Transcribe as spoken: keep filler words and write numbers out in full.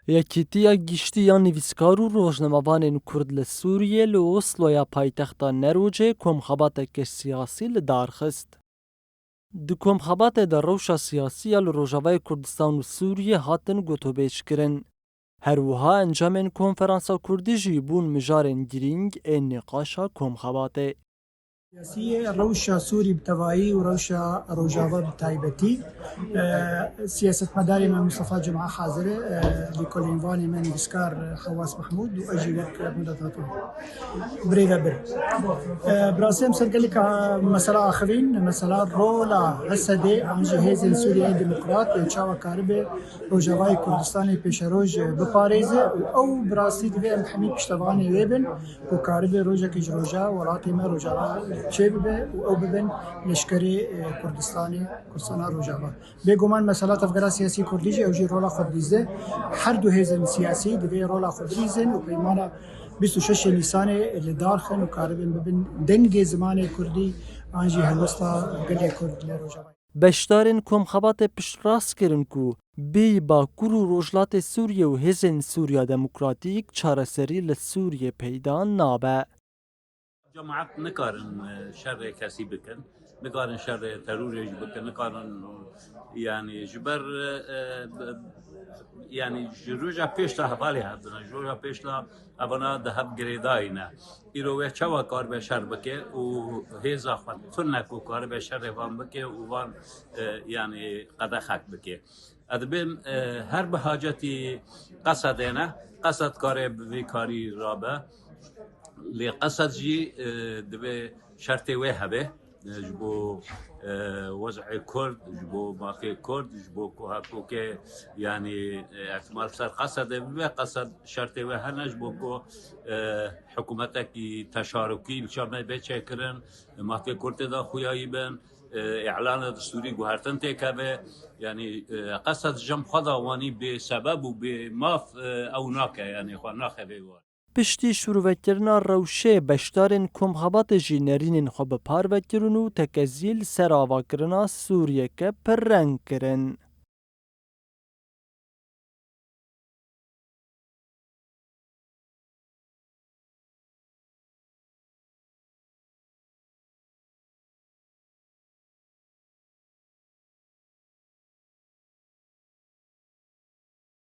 Yekîtiya Giştî ya Nivîskar û Rojnamevanên Kurd li Sûriyê li Osloya paytexta Nerocê komxebateke siyasî li dar xist. Di komxebatê de rewşa siyasî ya li Rojavayê Kurdistan û Sûriyê hatin gotobêjkirin. Her wiha encamên Konferansa Kurdî jî bûn mijarên girîng ên nîqaşa komxebatê. Siyasî, rewşa Sûrî bi tevayî û rewşa Rojava bi taybetî. E, siyasetmedarê me Mustafa Cuma hazir e, e, lêkolînvanê me nivîskar Hewas Mehmûd û ez jî wek moderator. Birêve bir. E, bi rastî em ser gelek, e, mesela axivîn, mesela rola H S D an jî Hêzên Sûriyeyê Demokrat û çawa karibe Rojavayê Kurdistanê pêşeroj biparêze û ew bi rastî divê em hemî piştevanê wê bin û karibe rojekê ji roja welatê me Rojava çêbibe û ew bibin leşkerê, e, Kurdistanê, Kurdistana Rojava. Bêguman mesela tevgera siyasî kurdî jî ew jî rola xwe dibîze. Her du hêzên siyasî divê rola xwe bibîzin û peymana bîst û şeş Nîsanê li dar xin û karibin bibin dengê zimanê kurdî an jî helwesta gelê kurd li Rojava. Beşdarên komxebatê piştrast kirin ku bêyî Bakur û Rojhilatê Sûriyê û Hêzên Sûriya Demokratîk çareserî li Sûriyê peyda nabe. Cemaat nikarin, e, şerê kesî bikin, nikarin şerê terorê jî bikin, nikarin, yani, ji ber, e, e, yani, ji roja pêş de hevalê hev dine, ji roja pêş de evana di hev girêdayî ne. Îro wê çawa karibe şer bike û hêza xwe tune ku karibe şerê van bike û van, e, yani, qedexek bike. Ez dibêm, e, her bi hacetî Qesedê ne, Qesed kare bi vê karî rabe. Lê Qesed jî, e, divê şertê wê hebe, e, ji bo, e, wez'ê Kurd, ji bo mafê Kurd, ji bo ku hevkokê, yanî, e, ihtimal ser Qesedê bibe, Qesed şertê wê hene ji bo ku, e, hikûmetekî teşarokî li Şamê bê çêkirin, mafê Kurd tê de xuyayî bin, e, îlana destûrî guhertin têkeve. Yanî, e, Qesed ji cem xwe de wanî bê sebeb û bê maf, e, ew nake, yanî xwe naxe vê war. Piştî şûrvekirina rewşê, beşdarên komxebatê jî nerînên xwe bi par vekirin û tekezî li ser avakirina Sûriyeke pirreng kirin.